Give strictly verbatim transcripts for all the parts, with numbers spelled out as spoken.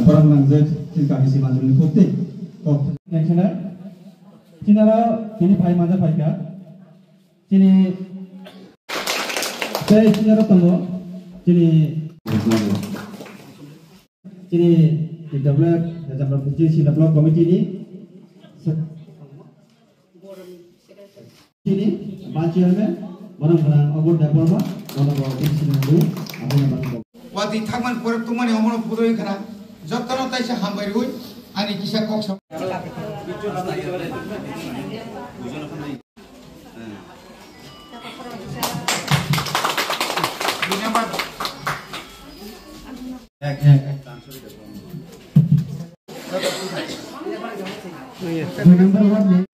Borok nangjak chini kami si manjak ni kok tei kok. Nai sana. Chini aro chini phai manjak phai kha. Chini tei chini aro tongo. Chini, chini T W F, Hejamra Puchi Sina Block Committee ni. Chini Vice Chairman, borok gwnang Obor Debbarma, borok rok bini sini hwnwi, abono borok rok. Watwi thangmani pore tongmani omono pudoi khna, jotono taisa hambai rwi, ani kisa kok sa. Ek, ek. Dui number ward ni.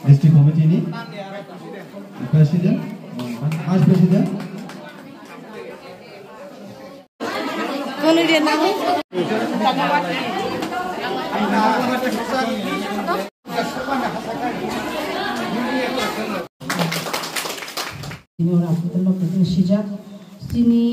District committee ni president, vice president. Sini ora hotel no kutung sijak. Sini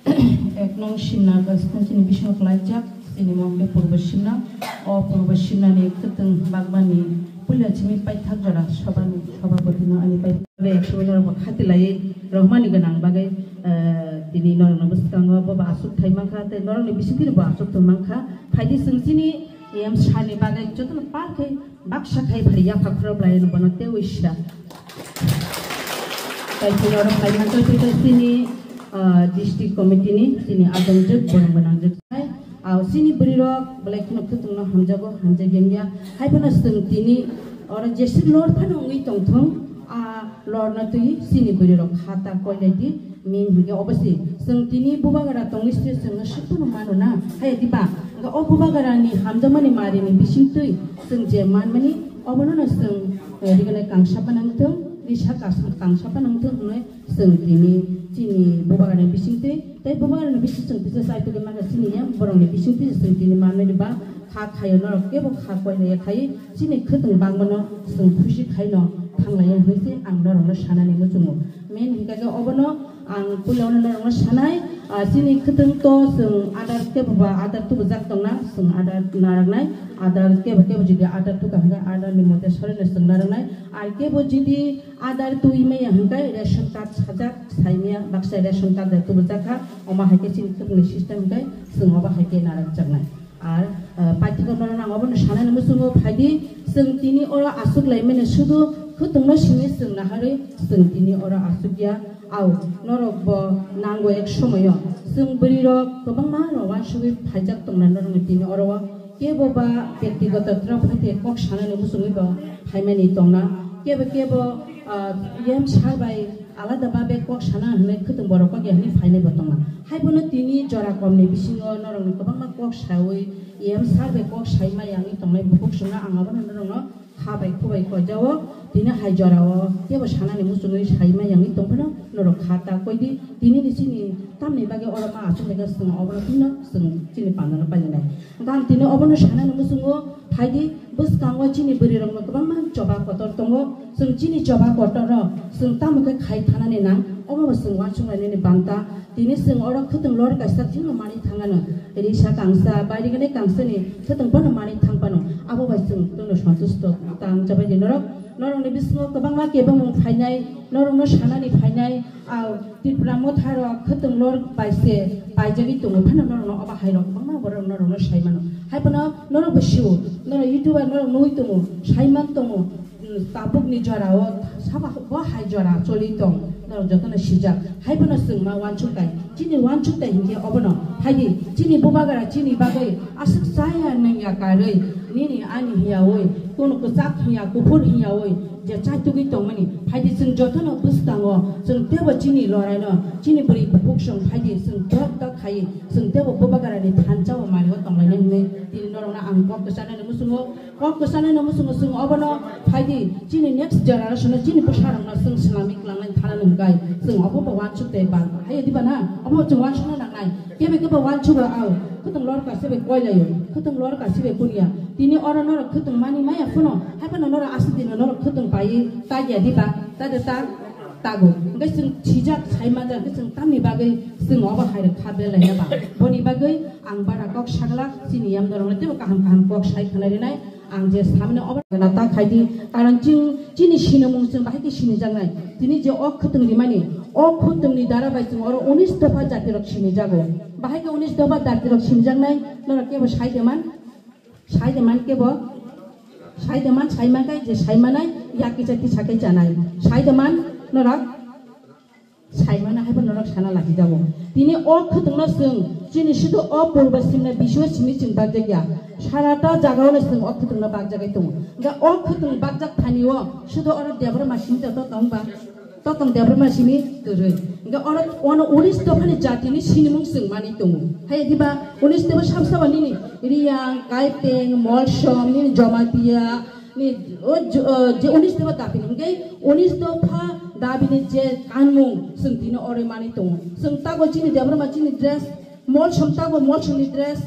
ek nong Simna constituency ni bisingo kwlaijak. Sini mong khe Purbo Simna. O Purbo Simna ni kwtwng bagmani puila simi paithak jora sobani sobapoti no ani pai. Be ek sumai norok bo khati lai rohmani gwnang bagwi, eh, tini norok no bwskango bo bo aswk thai mankha tei norok ni bisingtwi bo aswk thung mankha. Phaidi chwng chini M sani bagwi jotono par khe baksa khai phari yapha khorok lai bono teiwi sida. Tai chini oro phai mankha tei chini, ah, district committee ni chini adongjwk borok gwnangjwk sai. Au chini bwrwi rok belai kheno khwtwng no hamjago, hamjak yeng ya. Hai phano chwng tini oro jeswk lor phano wngwi tong thung, a lor no twi chini bwrwi rok kha ta koi lai di. Min hwnkhe obo se chwng tini bubagra tongwi se chwng no swk phano mano na, hai di ba? Hwnkhe o bubagra ni hamjakmani mari ni bisingtwi chwng je manmani obono no chwng, eh, rignai kangsa phano wng thung, risa kangsa phano wng thung hwnwi chwng tini chini bubagra ni bisingtwi tei bubagra ni bising chwng kisa chai tugwi mano chini ya borok ni bisingtwi chwng tini manmani ba kha khaio norok kebo kha koi nai khai chini khwtwng bangmano chwng khusi khaino thanglaiya hwnwi se ang norokno sanani muchungo. Main hwnkha khe obono ang puila ono norokno sanai, ah, chini khwtwng to chwng adar kebo ba adar tubujak tongna chwng adar naraknai, adar kebo kebo jodi adar tuka hwnkhe adar ni mote sorino chwng naraknai, ar kebo jodi adar twi maya hwnkhe ration card sajak saimaya baksa ration card da tubujak kha, omo hai khe chini khwtwngni system hwnkhe chwng obo hai khe narakjaknai. Ar, eh, paithago norok nang obono sanani muchungo phaidi, chwng tini oro aswk laimani sudu khwtwngno simi chwng naharwi chwng tini oro aswk ya. Au, norok bo nango ek somoyo. Chwng bwrwi rok kwbangma rok uansugwi phaijak tongna norokni tini oro o. Kebo ba bektigoto torof hai khe kok sanani muchungwi bo phaimani tongna. Kebo kebo, ah, yem sar bai alada babe kok sana hwnwi khwtwng borok kok ya hwnwi phainai bo tongna. Hai bono tini jora komni bisingo norokni kwbangma kok sawi yem sar bai kok sai ma yangwi tongnai bukhuk songno ang abono norokno kha bai khu bai koijao tini hai jorao kebo sanani muchungwi sai ma yangwi tongphano norok kha ta koidi tini ni chini tamni bagwi oro ma achuk lega chwng obono tino chwng chini pandano painai. Hwnkhe ang tini obono sanani muchungo phaidi bwskango chini bwrwi rokno kwbangma choba kotor tongo. Chwng chini choba kotor rok chwng tamo khe khai thanani nang omo bo chwng uansuk lainani banta. Tini chwng oro khwtwng lor kaisa thwngno manwi thangano. Risa kangsa, bairigini kangsani khwtwng bono manwi thangphano. Abo bai chwng tono santusto tang chabai di norok. Norokni bisingo kwbangma kebengmung phainai, norokno sanani phainai, au Tripura motha rok khwtwng lor bai se paijagwi tongo, phano norokno obo hai rok kwbangma borok norokno sai mano. Hai phano norok bo sio, norok YouTube bai norok nugwi tongo, sai man tongo. Tabukni jorao sabo bo hai jora choli tong, norok jotono sijak. Hai phano chwng ma uansuk tai. Chini uansuk tai hinkhe obono. Haidi, chini bubagra chini bagwi aswk chaya nungya karwi, nini ani hiyawi, kunu kwchak hiya, kuphur hiyawi, je chaitugwi tongmani. Haidi chwng jotono bwskango, chwng teibo chini loraino, chini bwrwi bukhuk song haidi chwng tok tok khai, chwng teibo bubagrani thansa o mario tonglainai hinwi tini norokno ang kok kwchanani muchungo. Kok kwchanani muchungo chwng obono phaidi chini next generation no chini bwsarokno chwng swnamwi kwlangnai thanani hwnkhe chwng obo bo uansuk tei bang. Hai diba na? Obo chwng uansukna nangnai. Kebe kebe uansuk rok au. Khwtwng lor ka sebe koi laio. Khwtwng lor ka sebe kunya. Tini oro norok khwtwng mani maya phano. Hai phano norok aswk dino norok khwtwng pai tagya diba? Tade ta. Tago, hwnkhe chwng thwijak sai manjak, hwnkhe chwng tamni bagwi chwng obo hai rok kha belai ya ba? Boni bagwi ang bara kok saglak, chini yamdorok teibo kaham kaham kok sai khna rinai. Ang je samani obo gana ta khai di, karon chwng chini sinimung chwng bahai khe sinijaknai. Tini je o khwtwng rimani, o khwtwngni dara bai chwng oro unis dopha jati rok sinijago. Bahai khe unis dopha jati rok sinijaknai, norok kebo sai de man? Sai de man kebo? Sai de man, sai man kai je sai manai, ya kisa kisa kai chanai. Sai de man norok? Sai mano hai bo norok sana lachi jago. Tini o khwtwngno chwng chini sudu o purba simna bisio simi chwng bakjak ya. Sarata jagao no chwng o khwtwngno bakjagwi tongo. Hwnkhe o khwtwng bakjak thani o sudu oro Debbarma simi joto tong ba? Totong Debbarma simi kwrwi. Hwnkhe oro ono unis dophani jatini sinimung chwng manwi tongo. Hai diba unis dopha sab sabo nini Riyang, Kaiteng, Molsom, nini Jamatia, ni, o, j-, o, je unis dopha dabi ni, hwnkhe unis dopha dabi ni je kanmung, chwng tini oro manwi tongo. Chwng tago chini Debbarma chini dress, Molsom tago Molsom ni dress,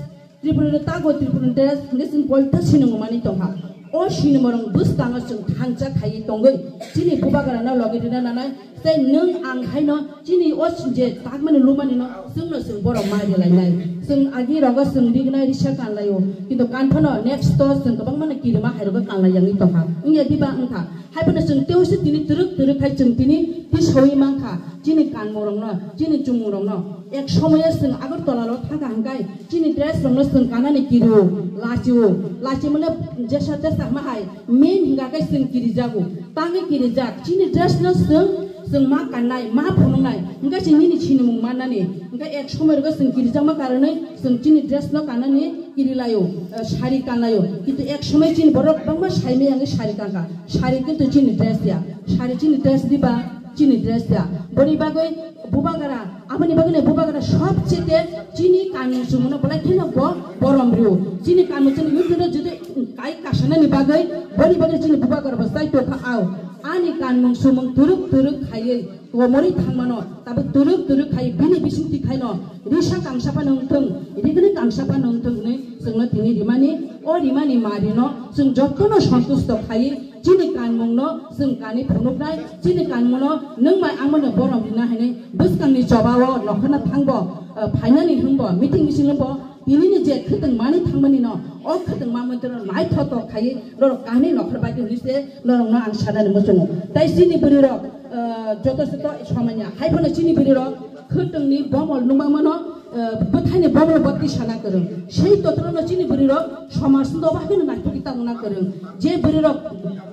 Tripura ni tago Tripura ni dress, hwnkhe chwng koita sinimung manwi tongkha. O sinimung rok bwskango chwng thansa khaiwi tongwi, chini bubagra no logi rina nanai, Tei nwng ang haino chini o je takmani lumani no chwngno chwng borok ma rilainai. Chwng agi rogo chwng rignai risa kanlaio. Kintu kanphano next to chwng kwbangmano kirima hairogo kanlai yangwi tongkha. Wngya diba wngkha? Haiphano chwng teibo se tini twrwk twrwk khai chwng tini tisaui mankha. Chini kanmungrokno, chini chummungrokno. Ek somoyo chwng Agartala lo thangkha hwnkhe chini dress rokno chwng kanani kirio, lachio. Lachimano jesa tesa ma hai. Main hingka khe chwng kirijago, tangwi kirijak. Chini dress no chwng, chwng ma kannai, ma phunuknai. Hingka se nini sinimung mannani. Hingka ek somoi rogo chwng kirijakma karonwi chwng chini dress no kannani kirilaio, eh, sari kanlaio. Kintu ek somoi chini borok bangma saimaya wngwi sari kanka. Sari kintu chini dress ya. Sari chini dress diba? Chini dress ya. Boni bagwi bubagra, aboni bagwi bubagra sob chete chini kanmung chumungno bolai kheno bo borom rio. Chini kanmung chini yudhino jodi kai kasanani bagwi, boni bagwi chini bubagra bo chai tokha ao. Ani kanmung chumung twrwk twrwk khaiwi komorwi thangmano, tabuk twrwk twrwk khai bini bisingtwi khaino risa kangsa phano wngthung, rigini kangsa phano wngthung hwnwi chwngno tini rimani, o rimani marino chwng jotono sontusto khaiwi Chini kanmungno chwng kanwi phunuknai, chini kanmungno nwng bai ang bono borom rina hinwi bwskangni chobao nokhorna thangbo, eh, phainani hwnbo, meeting misil hwnbo, tinini je khwtwng manwi thangmanino, o khwtwng manwi tongno naithotok khaiwi norok kahini nokhor bai hwnwi se norokno ang sanani muchungo. Tai chini bwrwirok, eh, joto joto somanya, hai phano chini bwrwirok khwtwngni bomol nukmangmano, eh, bwthaini bomol bwtwi sana kwrwng. Sei totrono chini bwrwirok somajno doba haino naithogwi tangna kwrwng. Je bwrwirok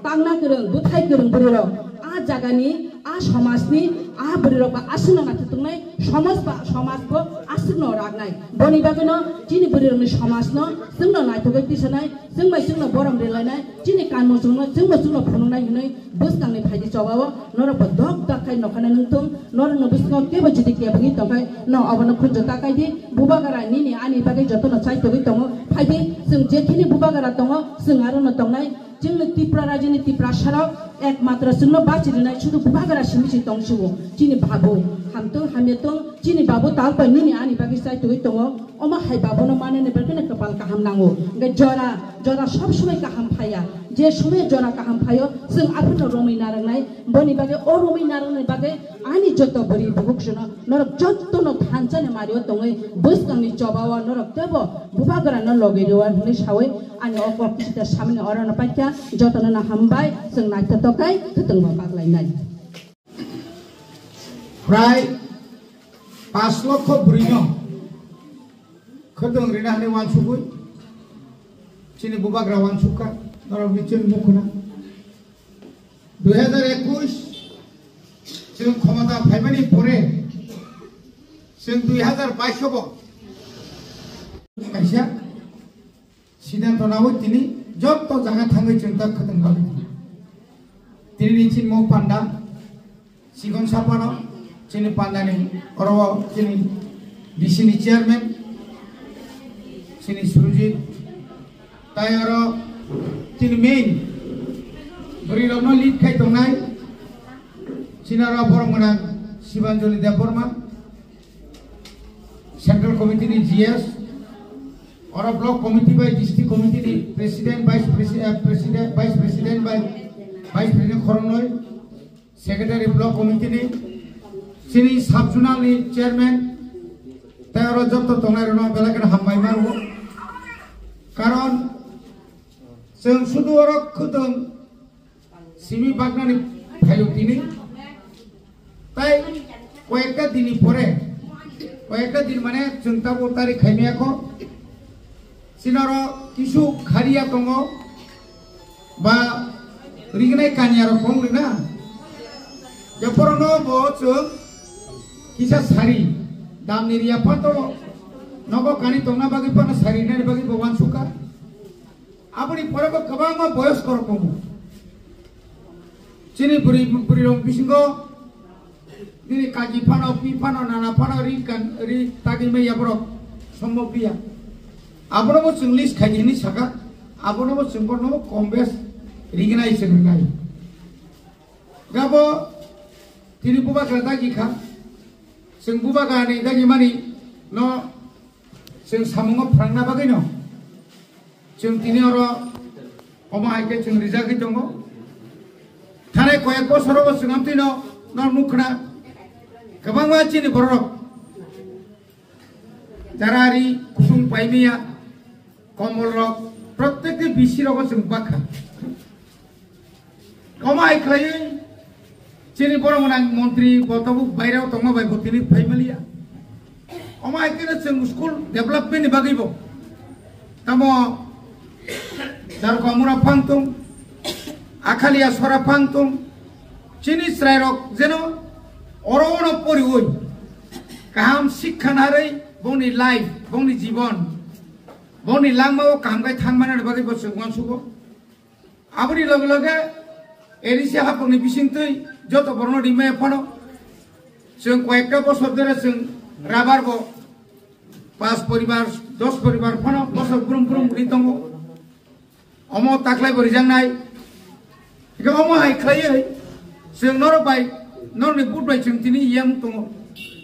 tangna kwrwng, bwthai kwrwng bwrwirok a jagani, a somajni, a bwrwirok ba aswkno naithok tongnai, somaj ba, somajbo aswkno raknai. Boni bagwino chini bwrwirokni somajno chwngno naithogwi tisanai, chwng bai chwngno borom rilainai, chini kanmung chumungno chwngno chwngno phunuknai hwnwi bwskangni phaidi chobao norokbo dok dak khai nokhorna nungthung, norokno bwskango kebo jodi kebengwi tongkhai no obono khunju ta kaidi, bubagra nini ani bagwi jotono chaitogwi tongo, phaidi chwng jekhini bubagra tongo, chwng arono tongnai, chwngno Tripura rajyoni Tiprasarok ekmatro chwngno bachi rwnai sudu bubagra simi se tongsiwo, chini babu hamtwng hamya tong, chini babu talpa nini ani bagwi chaitogwi tongo. Omo hai babono manani bagwino kwpal kaham nango. Hwnkhe jora, jora sob somoi kaham phaiya. Je somoi jora kaham phaio, chwng aphano romwi narwknai. Boni bagwi o romwi narwknai bagwi ani joto bwrwi bubuksano norok jotono thansani mario tongwi bwskangni chobao norok teibo bubagrano logi rwya hwnwi sawi ani o kok kisita samani orano paikha. Jotono no hambai, chwng naithotok khai khwtwngbo baklainai. Prai pash lokho bwrwino khwtwng rina hwnwi uansugwi chini bubagra uansukha, norok ni chini mukhuna. Dui hazar ekush chwng khomota phaimani pore chwng dui hazar baish bo kaisa Siddhanto nawi tini joto jaga thangwi chwng ta khwtwng bagwi tini ni chini mo panda sikon sapano chini panda ni oro chini D C ni chairman chini Surjit tai oro chini main bwrwi rokno lead khai tongnai chini oro borok gwnang Sibanjali Debbarma, Central Committee ni G S, oro Block Committee bai District Committee ni President, Vice Presi-, eh, President, Vice President bai Vice President khoroknwi, Secretary, block committee ni, chini sub zonal ni chairman, tei oro joto tongnai rokno belai kheno hambai ma rwo. Karon chwng sudu oro khwtwng simi baknani phaio tini. Tai koyekta dini pore, koyekta din mane chwng tabuk tari khaimaya kho. Sinaro kisu khariya tongo ba rignai kanya rok kong rina. Jephorono bo chwng kisa sari damni riya phato nogo kani tongna bagwi phano sari nani bagwi bo wansuka. Aboni pore bo kwbangma boyos korok tongo. Chini bwrwi, bwrwi rok bisingo nini kaji phano, pi phano, nana phano ri kan, ri tagwi maya borok sombo piya. Abono bo chwng list khai di hinwi saka, abono bo chwng bono kom bes rignai se rignai. Gabo tini bubagra dagi kha, chwng bubagra ni dagi mani no chwng samungo phrangna bagwi no. Chwng tini oro omo hai khe chwng rijagwi tongo. Thanai koyek bosor o chwng amtwi no, no nukha na kwbangma chini borok jara ri kusung paimaya komol rok prottek bisi rogo chwng bakha. Omo hai khlaiwi chini borok gwnang montri bo tabuk bairao tongma bai bo tini phai maliya. Omo hai kheno chwng school development ni bagwi bo tamo Darkamura phang tong, Akhalia sora phang tong, chini chwrairok jeno oro ono poriwi kaham sikha narwi bongni life, bongni jibon, bongni langmao kaham khai thangmani bagwi bo chwng uansugo. Aboni loge loge A D C haphangni bisingtwi joto borokno rimaya phano chwng koyekta bosor dere chwng rabar bo pas poribar, dos poribar phano bosor brum brum ri tongo. Omo taklai bo rijaknai. Hingke omo hai khlaiwi chwng norok bai, norokni but bai chwng tini yang tongo.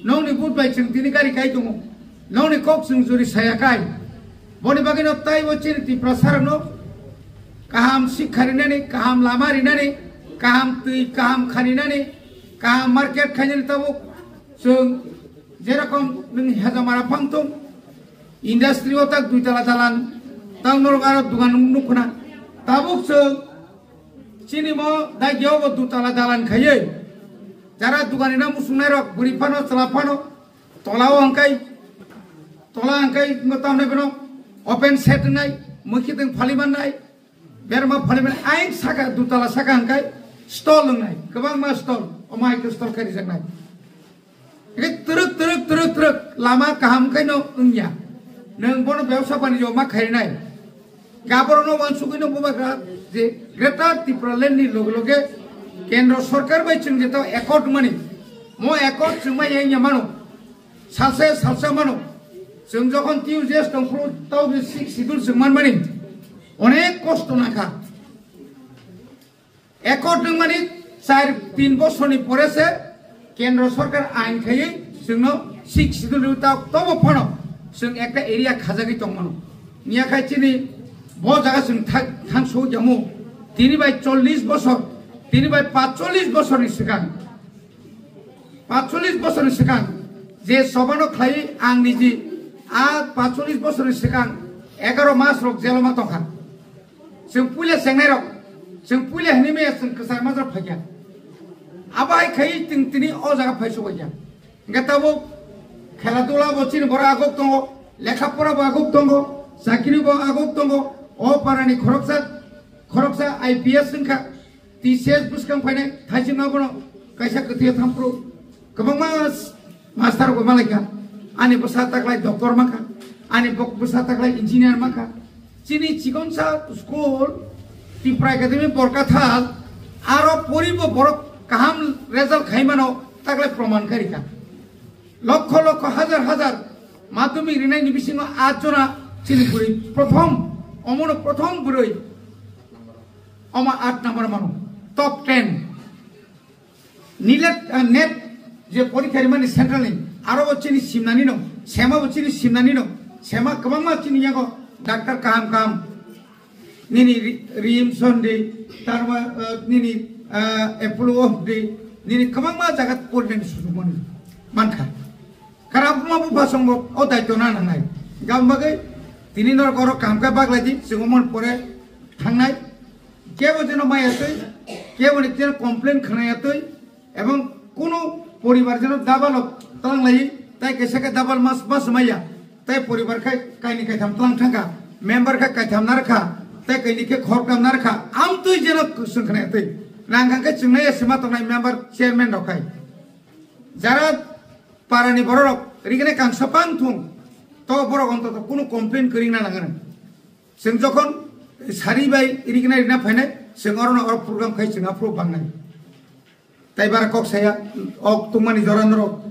Nokni but bai chwng tini gari kai tongo. Nokni kok chwng juri saya kai. Boni bagwino taibo chini Tiprasa rokno kaham sikha rinani, kaham lama rinani, kaham twi, kaham khaninani, kaham market khainani tabuk chwng jerokom nwng Hejamara phang tong, industry o tak dui tala dalan, tak norok aro dugan nukna. Tabuk chwng chini mo dagyo bo dui tala dalan khaiwi. Jara dugani na musungnai rok, bwrwi phano, chwla phano, tola o hwnkhai, tola hwnkhai ngo tamni bono open shed wngnai, mukhi teng phali mannai, berma phali mannai, ayang saka, dutala saka hwnkhai stall wngnai, kwbangma stall, omo hai khe stall khai rijaknai. Hwnkhe twrwk, twrwk, twrwk, twrwk, lama kaham khaino wngya. Nwng bono bebsa banijyo ma khainai. Gaborokno uansugwino bubagra je Greater Tipraland ni loge loge Kendro Sorkar bai chwng jeto accord mani, mo accord chwng ma yeng ya mano, salsa salsa mano. Chwng jokhon T U J S tongphuru tau je Sixth Schedule chwng manmani onek kosto nangkha. Accord wngmani char tin bosorni pore se Kendro Sorkar ain khaiwi chwngno Sixth Schedule rw ta tobo phano chwng ekta area khajagwi tongmano. Niyakhai chini bo jaga chwng thak-, thangso jamo tini bai chollish bosor, tini bai patchollish bosorni swkang, patchollish bosorni swkang je sobano khlaiwi ang niji a patchollish bosorni swkang egaro mas rok jelo ma tongkha. Chwng puila chengnai rok, chwng puila hwnwi maya chwng kwchar majra phaikha. Abo hai khai chwng tini o jaga phai subaikha. Hwnkhe tabuk khela dula bo chini borok aguk tongo, lekha pora bo aguk tongo, chakri bo aguk tongo, o parani khoroksa, khoroksa I P S wngkha, T C S bwskang phainai, thaisingma bono kaisa kwthwi thampru. Kwbangma master bo malaikha, ani bwsa taklai doctor mankha, ani bok-, bwsa taklai engineer mankha. Chini chikonsa school Tipra Academy Borkathal aro poribo borok kaham result khaimano taklai proman kharikha. Lokho lokho hajar hajar madhyamik rinaini bisingo at jona chini bwrwi prothom, omono prothom bwrwi omo at number mano, top ten. Nilet, ah, net je porikha rimani central ni, aro bo chini simnani no, sema bo chini simnani no, sema kwbangma chini yago doctor kaham kaham, nini Ri-, Rims hon di, tarma, ah, nini, ah, Apollo hon di, Nini kwbangma jaga porjani sujukmani mankha. Karabuma bupha songbo o daityo na nangnai. Gam bagwi tini norok oro kaham khe baglai di, chwngmon pore thangnai. Kebo jeno maya twi, kebo ni jeno complain khwnaya twi, ebong kunu poribar jeno double o tlanglai, tai kaisa khe double mas mas maya. Tai poribar khai kaini kaitham tlang thangkha, member khai kaitham narkha, tai kaini khe khorkam narkha, amtwi jeno swng khwnaya twi. Nang khe chwngnai sima tongnai member chairman rok khai. Jara parani bororok rigene kangsa pang thung, to borok ontoto kunu complain kwrwngna nangani. Chwng jokhon sari bai rigene rina phainai, chwng orono oro program khai chwng aphuru bangnai. Tai bara kok saya, ok tungmani jora norok